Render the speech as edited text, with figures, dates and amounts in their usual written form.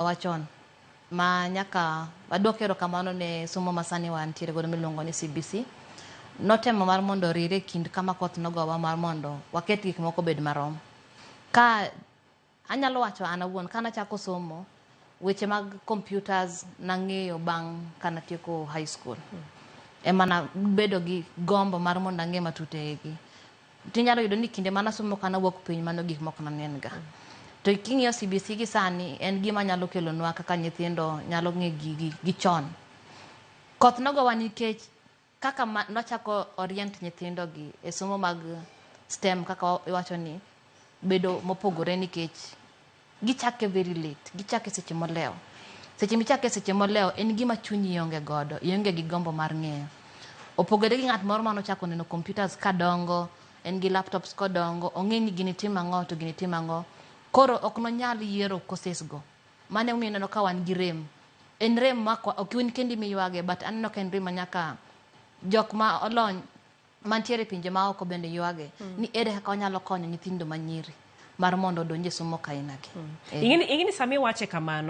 Wachon ma nyaka waduok erokamano ne somo masani wantiere godo miluongo ni CBC. Notemo mar mondo orire e kind kama koth nogowa mar mondo waket gik moko obed marom. Ka anyalo wacho an awuon, ka nachako somo, weche mag computers nang'eyo bang' kanatieko high school. Ema nabedo gi gombo mar mondo ang'e matut e gi. Tinyalo yudo ni kinde mana somo kana wuok piny, mano gik moko nanen ga. To king'iyo CBC gi sani, en gima nyalo kelonwa kaka nyithindo nyalo ng'e gigi gi chon. Koth nogowa nikech kaka nochako orient nyithindo gi e somo mag STEM, kaka iwacho ni bedo mopogore, nikech gichake very late, gichake seche molewo. Seche michake seche molewo, en gima chunyi ionge godo, ionge gi gombo mar ng'eyo. Opogore gi ng'at moro manochako neno computers kadongo, en gi laptops kodongo, ong'e ni gini timo ang'o to gini timo ang'o. Koro ok nonyal yiero courses go. Mano emomiyo ineno ka wan gi rem. En rem ma ok in kendi miywage, but aneno ka en rem ma nyaka jok ma olony mantiere e pinje maoko bende ywage ni ere kaka wanyalo konyo nyithindo manyiri mar mondo odonj e somo kaina gi. Ing'eni sama iwache kamano.